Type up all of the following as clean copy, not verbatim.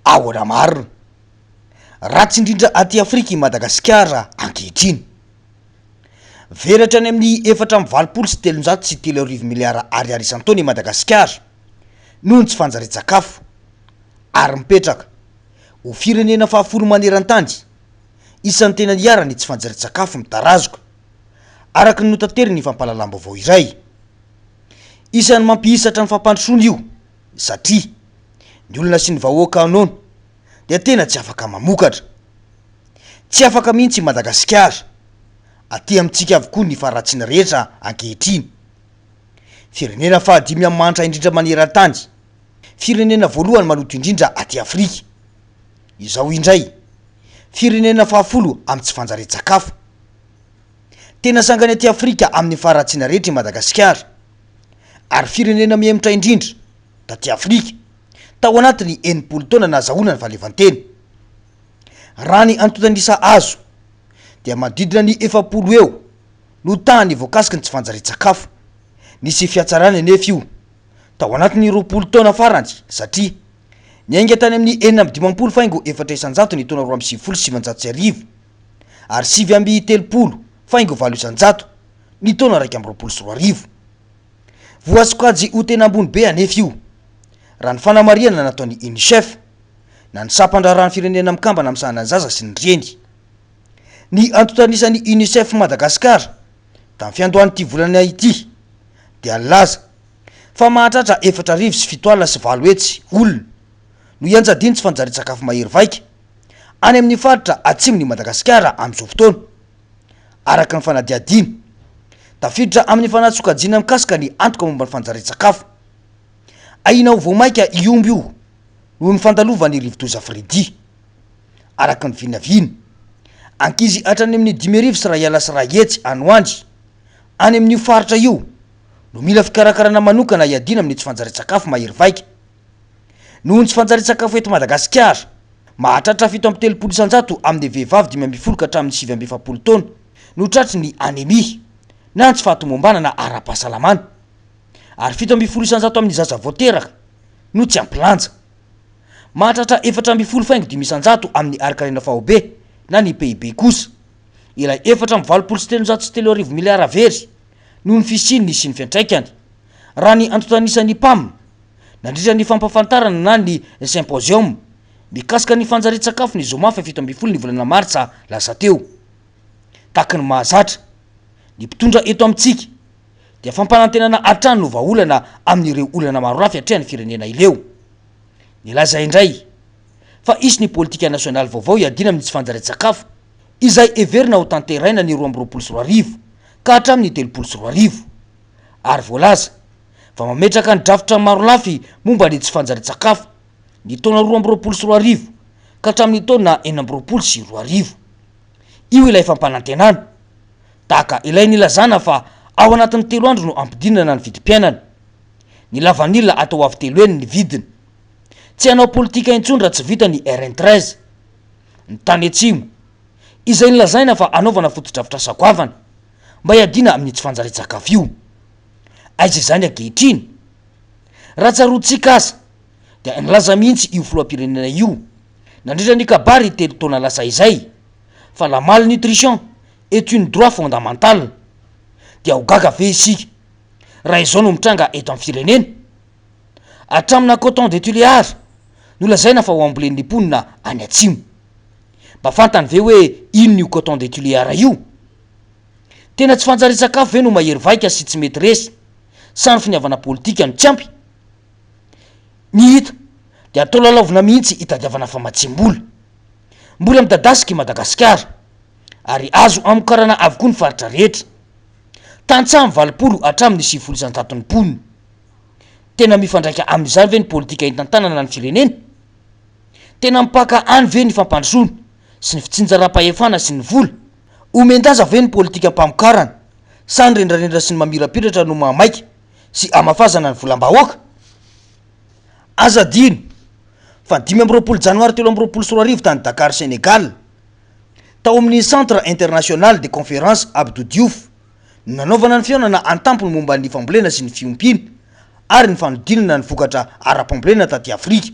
Ahoana marina? Ratsy indrindra aty Afrika i Madagasikara ankehitriny. Very hatrany amin'ny 384 miliara ariary isan-taona i Madagasikara noho ny tsy fanjarian-tsakafo, ary mipetraka ho firenena fahafolo maneran-tany isan'ny tena niharan'ny tsy fanjarian-tsakafo mitarazoka, araka ny notaterin'ny fampahalalam-baovao iray. Isan'ny mampihisatra ny fampandrosoana io satria ny olona sy ny vahoaka noana dia tena tsy afaka mamokatra. Tsy afaka mihitsy i Madagasikara. Aty amintsika avokoa ny faharatsiana rehetra ankehitriny. Firenena fahadimy amin'ny mahantra indrindra maneran-tany. Firenena voalohany maloto indrindra aty Afrika. Izao indray, firenena fahafolo amin'ny tsy fanjarian-tsakafo. Tena sangany aty Afrika amin'ny faharatsiana rehetra i Madagasikara. Ary firenena mihemotra indrindra taty Afrika, tao anatin'ny 60 taona nahazahoana ny fahaleovantena. Raha ny antontan'isa azo, dia manodidina ny 40 eo no tahan'ny voakasiky ny tsy fanjarian-tsakafo. Nisy fihatsarany anefa io tao anatin'ny 20 taona farany satria niainga tany amin'ny 56,4% ny taona 1992 ary 39,8% ny taona 2021. Voasokajy ho tena ambony be anefa io, raha ny fanamarihana nataon'ny Unicef, na ny sampan-draharahan'ny Firenena Mikambana misahana ny zaza sy ny reny. Ny antontan'isan'ny Unicef Madagascar, tamin'ny fiandohan'ity volana ity, dia nilaza fa mahatratra 840 800 olona no ianjadian'ny tsy fanjarian-tsakafo mahery vaika any amin'ny faritra atsimon'i Madagasikara amin'izao fotoana. Araka ny fanadihadiana, tafiditra amin'ny fanasokajiana mikasika ny antoka momba ny fanjarian-tsakafo. Ahiana ho vao mainka hihombo io noho ny fandalovan'ny rivodoza Freddy. Araka ny vinavina, ankizy hatrany amin'ny 150 any ho any, any amin'io faritra io no mila fikarakarana manokana hiadiana amin'ny tsy fanjarian-tsakafo mahery vaika. Noho ny tsy fanjarian-tsakafo eto Madagasikara, mahatratra 37% amin'ny vehivavy 15 ka hatramin'ny 49 taona no tratry ny anemia na ny tsy fahatomombanana ara-pahasalamana, ary 17% amin'ny zaza vao teraka no tsy ampy lanja. Mahatratra 14,5% amin'ny harinkarena faobe na ny PIB kosa ilay 384 miliara very noho ny fisian'ny sy ny fiantraikany, raha ny antontan'isan'ny PAM nandritra ny fampahafantarana na ny symposium mikasika ny fanjarian-tsakafo ny zoma faha 17 ny volana martsa lasa teo. Tahaka ny mahazatra ny mpitondra eto amintsika dia fampanantenana hatrany no vahaolana amin'ireo olana marolafy atrehan'ny firenena ireo. Nilaza indray fa hisy ny politika nasionaly vaovao hiadiana amin'ny tsy fanjarian-tsakafo izay heverina ho tanteraina ny 2022 ka hatramin'ny 2030 ary voalaza fa mametraka ny drafitra marolafy momba ny tsy fanjarian-tsakafo ny taona 2022 ka hatramin'ny taona 2026. Io ilay fampanantenana. Tahaka ilay nilazana fa ao anatin'ny telo andro no hampidinana ny vidim-piainana. Ny lavanila atao avo telo heny ny vidiny. Tsy hanao politika intsony raha tsy vita ny RN 13. Ny tany atsimo, izay nilazaina fa hanaovana fotodrafitrasa goavana mba hiadiana amin'ny tsy fanjarian-tsakafo io. Aiza izany ankehitriny? Raha tsaroantsika aza dia nilaza mihitsy io filoham-pirenena io nandritra ny kabary telo taona lasa izay fa la malnutrition est une droit fondamental. Dia ho gaga ve isika raha izao no mitranga eto amin'ny firenena? Hatramina coton de Tuléar no lazaina fa ho ambolen'ny mponina any atsimo. Mba fantany ve hoe inona io coton de Tuléar io? Tena tsy fanjarian-tsakafo ve no mahery vaika sy tsy mety resy sa ny finiavana politika no tsy ampy? Ny hita dia atao lalaovina mihitsy hitadiavana famatsiam-bola. Mbola midadasika i Madagasikara ary azo amokarana avokoa ny faritra rehetra. Tantsaha amin'ny 80 hatramin'ny 90 isan-jaton'ny mponina. Tena mifandraika amin'izany ve ny politika hitantanana ny firenena? Tena mipaka any ve ny fampandrosoana sy ny fitsinjaram-pahefana sy ny vola? Omen-daza ve ny politikam-pamokarana sa ny rendrarendra sy ny mamirapiratra no mahamaika sy hamafazana ny volam-bahoaka? Aza adino fa ny 25 janoary 2023 tany Dakar Sénégal, tao amin'ny Centre International de Conférence Abdou Diouf no nanaovana ny fihaonana an-tampony momba ny fambolena sy ny fiompiana ary ny fanodinana ny vokatra ara-pambolena taty Afrika.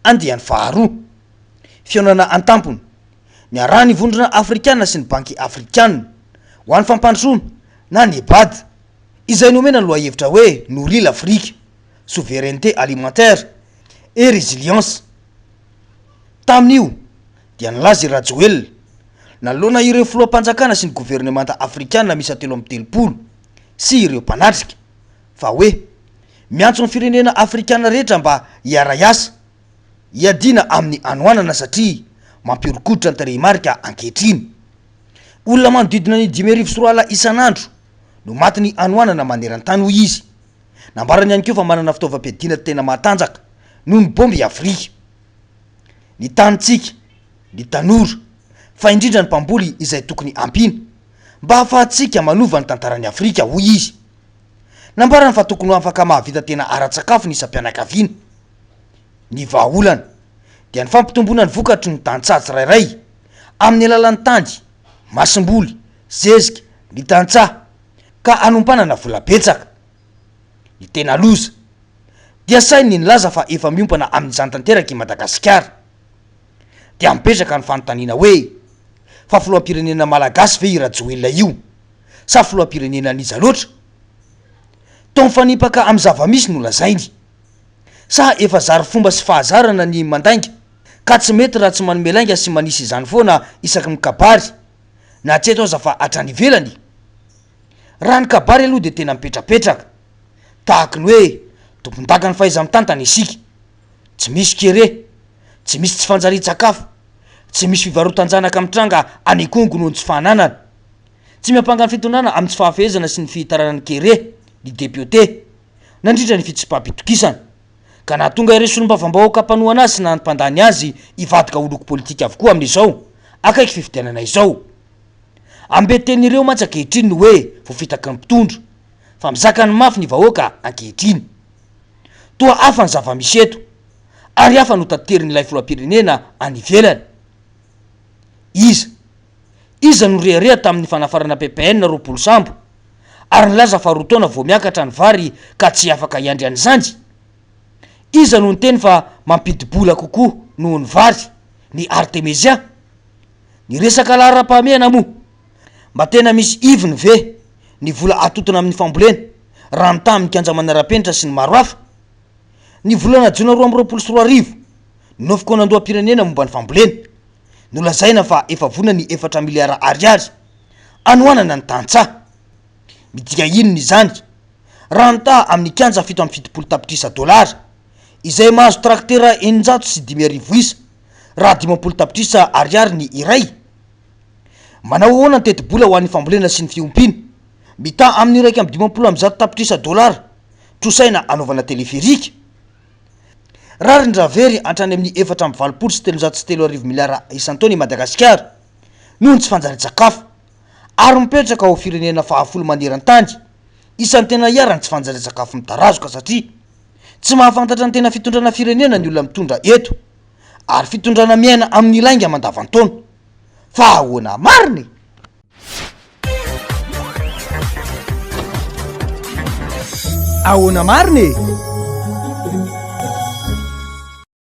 andiany faharoa. Fihaonana an-tampony niarahan'ny Vondrona Afrikana sy ny Banky Afrikana ho an'ny Fampandrosoana na ny BAD, izay nomena ny lohahevitra hoe Nourrir l'Afrique, souveraineté alimentaire et résilience. Tamin'io dia nilaza i Rajoelina, nanoloana ireo filoham-panjakana sy ny governemanta afrikana miisa 33 sy ireo mpanatrika, fa hoe miantso ny firenena afrikana rehetra mba hiara-hiasa hiadiana amin'ny hanoanana satria mampihoron-koditra ny tarehimarika ankehitriny. Olona manodidina ny 2005 isan'andro no matin'ny hanoanana maneran-tany, hoy izy. Nambarany ihany koa fa manana fitaovam-piadiana tena matanjaka noho ny bomba i Afrika. Ny tanintsika, ny tanora, fa indrindra ny mpamboly izay tokony ampiana mba hahafahantsika manova ny tantaran'i Afrika, hoy izy. Nambarany fa tokony ho afaka mahavita tena ara-tsakafo ny isam-pianakaviana. Ny vahaolana dia ny fampitomboana ny vokatry ny tantsaha tsirairay amin'ny alalan'ny tany, masomboly, zezika, ny tantsaha, ka hanompanana vola betsaka. Ny tena loza dia sahy ny nilaza fa efa miompana amin'izany tanteraka i Madagasikara. Dia mipetraka ny fanontaniana hoe, fa filoham-pirenena malagasy ve i Rajoelina io sa filoham-pirenena an'iza loatra? Toa mifanipaka amin'ny zava-misy no lazainy. Sa efa zary fomba sy fahazarana ny mandainga ka tsy mety raha tsy manome lainga sy manisy izany foana isaky ny mikabary na tsy eto aza fa hatrany ivelany? Raha ny kabary aloha dia tena mipetrapetraka. Tahaky ny hoe tompondakan'ny fahaiza-mitantana isika. Tsy misy kere, tsy misy tsy fanjarian-tsakafo, tsy misy fivarotan-janaka mitranga any Ikongo noho ny tsy fahananana. Tsy miampanga ny fitondrana amin'ny tsy fahafehezana sy ny fihitarana ny kere ny depiote nandritra ny fitsipaham-pitokisana, ka nahatonga ireo solombavambahoaka mpanohana azy sy nampandany azy hivadika ho loko politika avokoa amin'izao akaiky fifidianana izao. Ambentin'ireo mantsy ankehitriny ny hoe voafitaky ny mpitondra, fa mizaka ny mafy ny vahoaka ankehitriny. Toa hafa ny zava-misy eto, ary hafa no taterin'ilay filoham-pirenena any ivelany. Iza? Iza no rehareha tamin'ny fanafarana ppn 20 sambo, ary nilaza fa roa taona vao miakatra ny vary ka tsy afaka hiandry an'izany? Iza no niteny fa mampidi-bola kokoa noho ny vary ny artemezia? Ny resaka laharam-pahamehana moa, mba tena misy ivony ve ny vola atotona amin'ny fambolena raha mitaha amin'ny kianja manara-penitra sy ny maro hafa? Ny volana jona 2022, ny fikaonandoham-pirenena momba ny fambolena, nolazaina fa efa vonona ny efatra miliara ariary hanohanana ny tantsaha. Midika inona izany raha mitaha amin'ny kianja 77 tapitrisa dolara izay mahazo traktera 5600 isa raha 50 tapitrisa ariary ny iray? Manao ahoana ny tetibola ho an'ny fambolena sy ny fiompiana? Mitaha amin'ny 151 tapitrisa dolara trosaina hanaovana teleferika? Rariny raha very hatrany amin'ny 384 miliara isan-taona i Madagasikara noho ny tsy fanjarian-tsakafo ary mipetraka ho firenena fahafolo maneran-tany isan'ny tena iharan'ny tsy fanjarian-tsakafo mitarazoka satria tsy mahafantatra ny tena fitondrana firenena ny olona mitondra eto ary fitondrana miaina amin'ny lainga mandavan-taona. Fa ahoana marina e? Ahoana marina e?